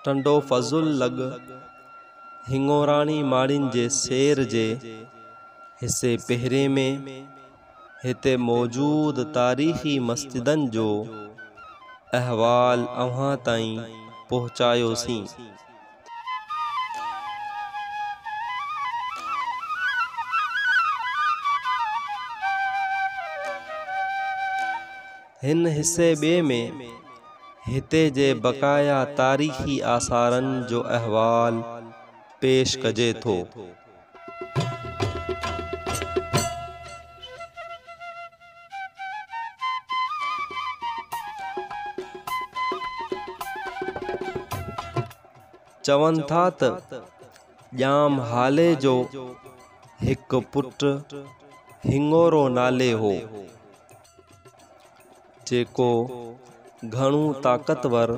ٽنڊو فضل لڳ هڱوراڻي ماڙين جي سير جي حصي پهرين ۾ هتي موجود تاريخي مسجدن جو احوال اوهان تائين پهچايوسين. هن حصي ٻئي ۾ هتي جي بقايا تاريخي آثارن جو احوال پيش ڪجي ٿو. چون ٿا ته ڄام هالي جو هڪ پٽ هڱورو نالي هو. جيڪو گهڻو طاقتور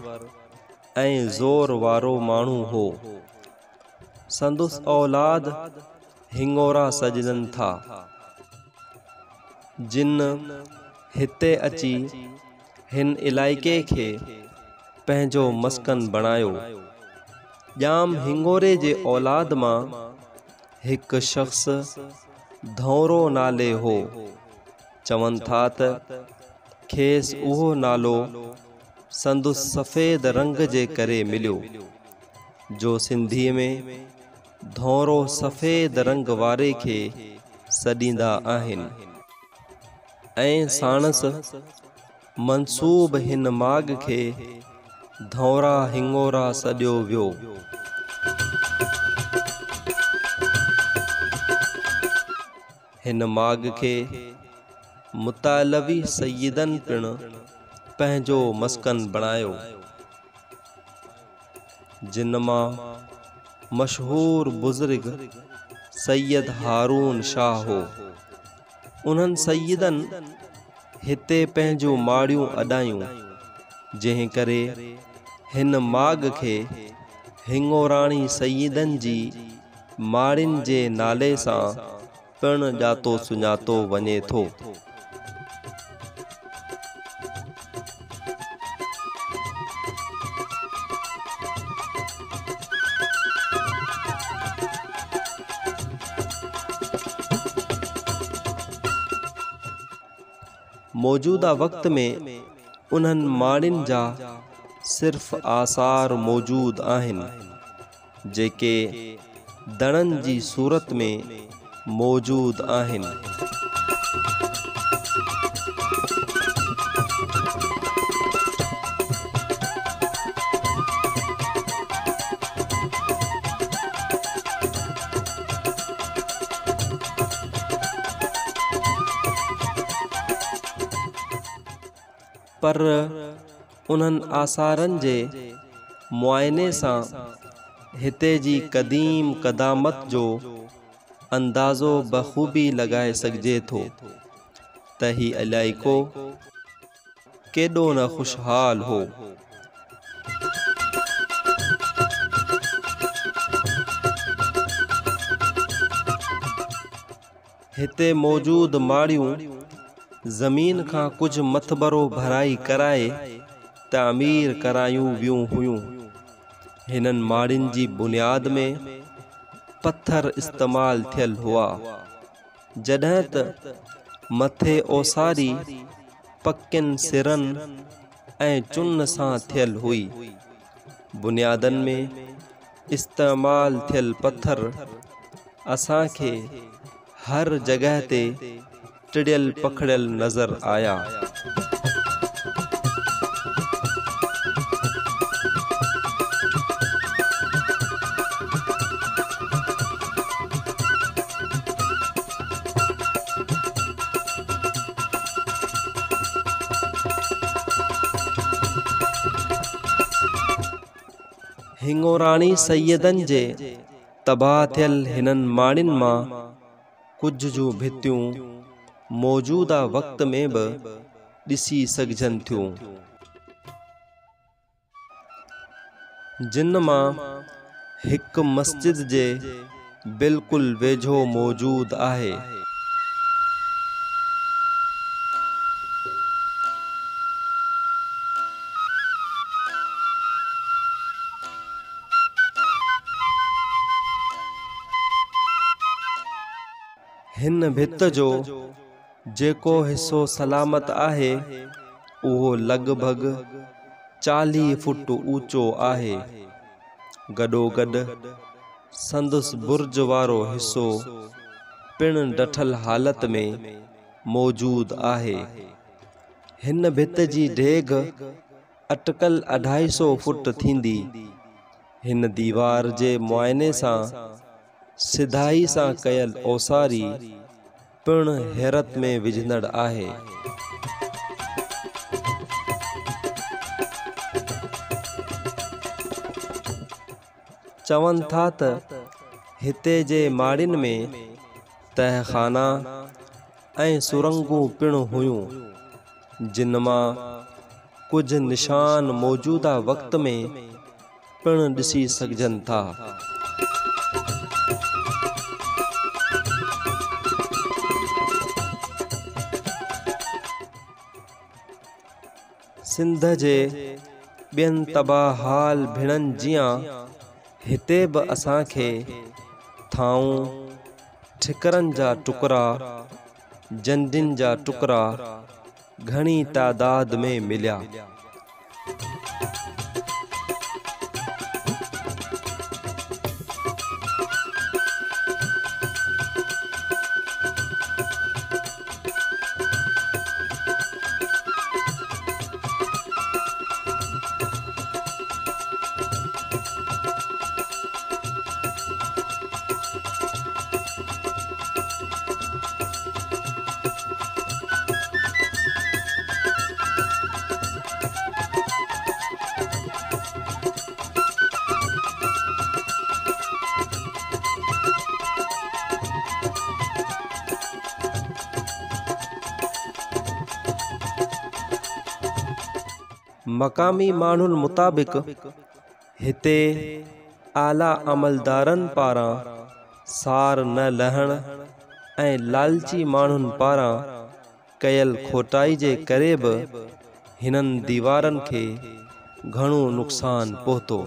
۽ زور وارو ماڻهو هو. سندس اولاد هڱورا سڏجن ٿا، جن هتي اچي هن علائقي کي پنهنجو مسڪن بڻايو. ڄام هڱوري جي اولاد مان هڪ شخص ڌؤنرو نالي هو. چون ٿا ته کيس اهو نالو سندس سفيد رنگ جي ڪري مليو، جو سنڌيء ۾ ڌؤنرو سفيد رنگ واري کي سڏيندا آهن ۽ ساڻس منسوب هن ماڳ کي ڌؤنرا هڱورا سڏيو ويو. هن ماڳ کي متعلوي سيدن پڻ پنهنجو مسڪن بڻايو، جن مان مشهور بزرگ سيد هارون شاهه هو. انهن سيدن هتي پنهنجون ماڙيون اڏايون، جنهن ڪري هن ماڳ کي هڱوراڻي سيدن جي ماڙين جي نالي سان پڻ ڄاتو سڃاتو وڃي ٿو. موجوده وقت ۾ انهن ماڙين جا صرف آثار موجود آهن. جيڪي دڙن جي صورت ۾ موجود آهن. پر انهن آثارن جي معائني سان هتي جي قديم قدامت جو اندازو بخوبي لڳائي سگهجي ٿو ته هي علائقو ڪيڏو نه خوشحال هو. هتي موجود ماڙيون زمين کان ڪجهه مٿڀرو ڀرائي ڪرائي تعمير ڪرايون ويون هيون. هنن ماڙين جي بنياد ۾ پٿر استعمال ٿيل هئا، جڏهن ته مٿي اوساري پڪين سرن ۽ چن سان ٿيل هئي. بنيادن ۾ استعمال ٿيل پٿر اسان کي هر جڳهه تي ٽڙيل پکڙيل نظر آيا. هڱوراڻي سيدن جي تباهه ٿيل هنن ماڙين مان ڪجهه جون ڀتيون موجوده وقت ۾ به ڏسي سگهجن ٿيون. جن مان هڪ مسجد جي بلڪل ويجهو موجود آهي. هن ڀت جو جيڪو حصو سلامت آهي، اهو لڳ ڀڳ 40 فوٽ اوچو آهي. گڏوگڏ سندس برج وارو حصو پڻ ڊٺل حالت ۾ موجود آهي. هن ڀت جي ڊيگهه اٽڪل اڍائي سو فوٽ ٿيندي. هن ديوار جي معائني سان سڌائي سان ڪيل اوساري پڻ حيرت ۾ وجهندڙ آهي. چون ٿا ته هتي جي ماڙين ۾ تهخانا ۽ سرنگون پڻ هيون، جن مان ڪجهه نشان موجوده وقت ۾ پڻ ڏسي سگهجن ٿا. سنڌ جي ٻين تباهه حال ڀيڻن جيان هتي به اسان کي ٿانون، ٺڪرن جا ٽڪرا، جنڊين جا ٽڪرا گهڻي تعداد ۾ مليا. مقامي ماڻهن مطابق هتي اعليٰ عملدارن پاران سار نه لهڻ ۽ لالچي ماڻهن پاران ڪيل کوٽائي جي ڪري به هنن ديوارن کي گهڻو نقصان پهتو.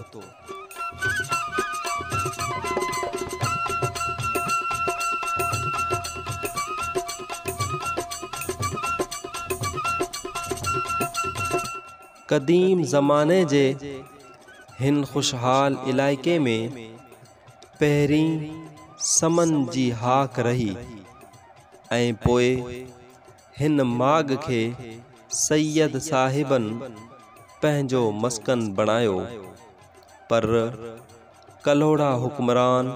قديم زماني جي هن خوشحال علائقي ۾ پهرين سمن جي هاڪ رهي ۽ پوء هن ماڳ کي سيد صاحبن پنهنجو مسڪن بڻايو، پر ڪلهوڙا حڪمران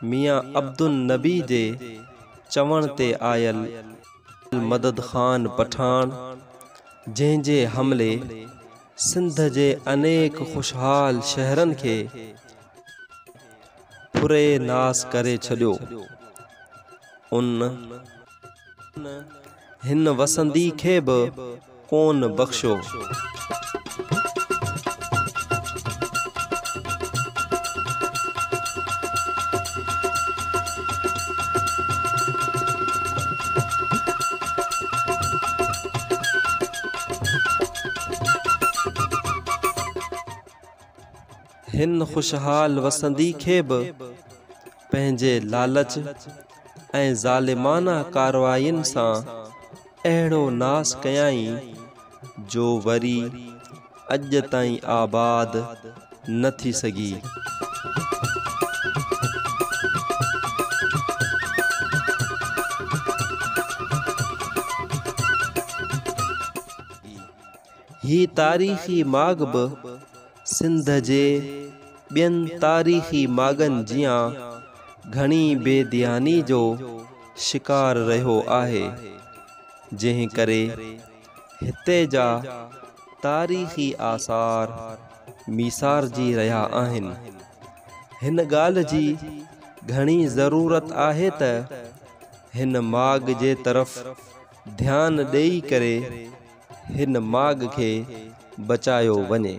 ميان عبدالنبي جي چوڻ تي آيل مدد خان پٺاڻ، جنهن جي حملي سنڌ جي انيڪ خوشحال شهرن کي ڦري ناس ڪري ڇڏيو، ان هن وسندي کي به ڪونه بخشيو. هن خوشحال وسندي کي به پنهنجي لالچ ۽ ظالمانه ڪارواين سان اهڙو ناس ڪيائين جو وري اڄ تائين آباد نه ٿي سگهي. هي تاريخي ماڳ به سنڌ جي ٻين تاريخي ماڳن جيان گهڻي بي ڌياني جو شڪار رهيو آهي، جنهن ڪري هتي جا تاريخي آثار ميسارجي رهيا آهن. هن ڳالهه جي گهڻي ضرورت آهي ته هن ماڳ جي طرف ڌيان ڏيئي ڪري هن ماڳ کي بچايو وڃي.